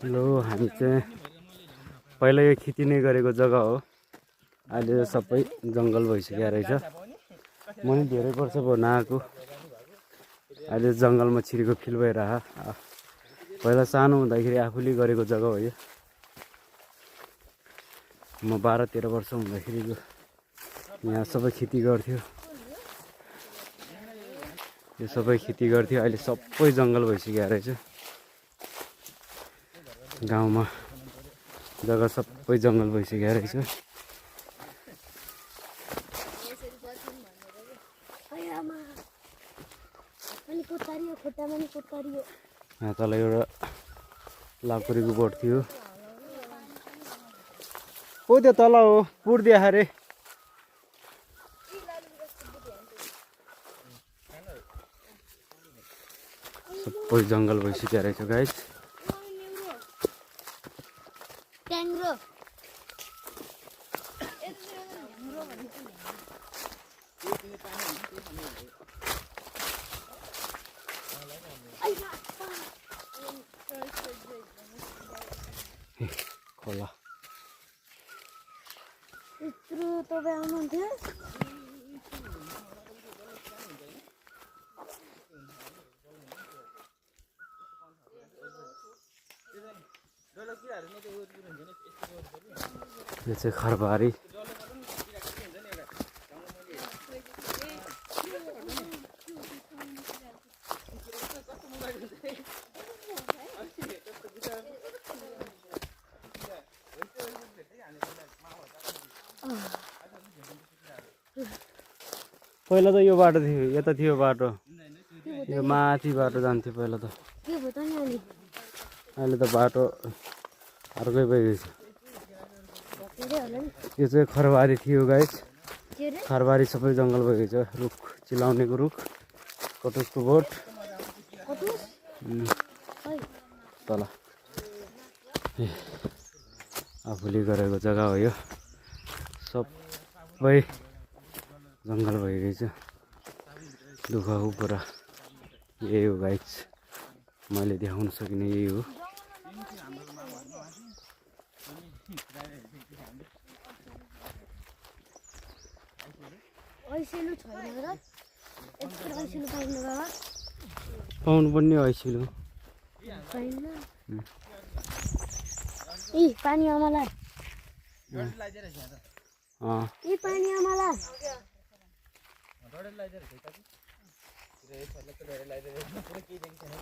Hello, हामी चाहिँ पहिला यो खेती नै गरेको जग्गा हो। अहिले सबै जङ्गल भइसक्यो रहेछ। म नि धेरै वर्ष भयो नआएको। अहिले जङ्गलमा छिरेको फिल भइरह। पहिला सानो हुँदाखेरि आफूले गरेको जग्गा हो यो। म 12-13 वर्ष हुँदाखेरि यहाँ सबै खेती गर्थ्यो। यो सबै खेती गर्थ्यो, अहिले सबै जङ्गल भइसक्यो रहेछ। गाउँमा जग्गा सबै जङ्गल भइसक्यो रहेछ। यहाँ तल एउटा लाकुरीको बोट थियो। ओ त्यो तल हो, पुर्दिया अरे। सबै जङ्गल भइसक्यो रहेछ गाइस। खोला यत्रो तपाईँ आउनुहुन्थ्यो। यो चाहिँ खरबारी। पहिला त यो बाटो थियो, यता थियो बाटो। यो माथि बाटो जान्थ्यो पहिला त। अहिले त बाटो अर्कै भइगएछ। यो चाहिँ खरबारी थियो गाइस। खरबारी सबै जङ्गल भइगएछ। रुख चिलाउनेको रुख, कटुसको बोट तल आफूले गरेको जग्गा हो यो। सबै जङ्गल भइगएछ। दुःख हो पुरा। यही हो गाइस, मैले देखाउन सकिने यही हो। पाउनु पर्ने ऐसिलो पानी आमालाई पानी आमालाई